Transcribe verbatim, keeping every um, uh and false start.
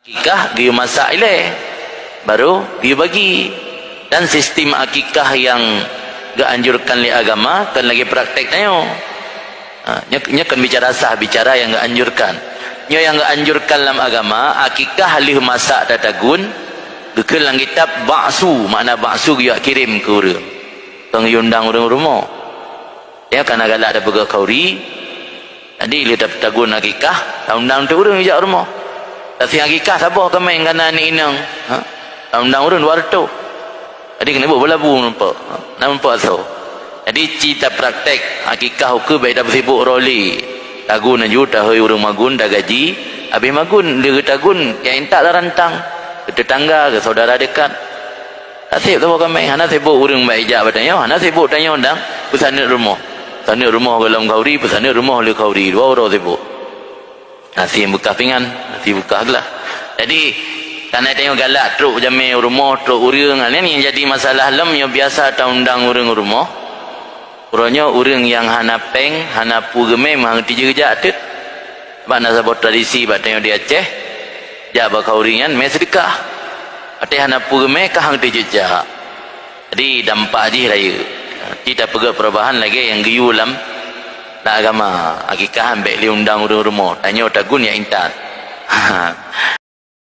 Akikah geuyue masak ilée, baru geuyue bagi. Dan sistem akikah nyang geuanjurkan lé agama kon lagée praktek tanyoe. Ha, nyoe, nyoe kon bicara sah, bicara nyang geuanjurkan. Nyoe nyang geuanjurkan lam agama, akikah lheueh masak tatagun, geukheun lam kitab ba'su, makna ba'su geuyue kirém keu ureuëng. Kon geuyue undang ureuëng rumoh. Nyoe kana galak tapeugah khauri, jadi lé ta-, tagun akikah, taundang teuk ureuëng jak rumoh. Taseng akikah saboh kaméng kana aneuk inong, ha? Taundang ureuëng dua reutôh. Jadi keuneuk buet balabu nampak, ha? Nampak asoe. Jadi ci tapraktek akikah ukeue baik tapeusibok droe lé. Tagun aju tahôi ureuëng magun, tagaji, habéh magun lé geutagun nyang intat lam rantang, keu teutangga, keu syedara deukat. Haseb saboh kaméng, hana sibok ureuëng bak ijak bak tanyoe, hana sibok tanyoe dang peusaneut rumoh. Saneut rumoh gohlom khauri, peusaneut rumoh lé khauri, dua uroe sibok. Nasi beukah pingan, nasi beukah glah. Jadi, kana tanyoe galak trok jamé rumoh, trok ureuëng, nyan nyang jadi masalah lom nyoe biasa taundang ureuëng rumoh. Uroe nyoe ureuëng nyang hana péng, hana peue geumé meuhang tijeu jak teuk. Bak na saboh tradisi bak tanyoe di Aceh, jak bak khauri nyan mé seudeukah. Watée hana peue geumé ka hang tijeu jak. Jadi dampak jih rayeuk. Ci tapeugah perubahan lagée nyang geuyue lam, lam agama. Akikah ambek lé undang ureuëng rumoh, tanyoe tagun nyang intat.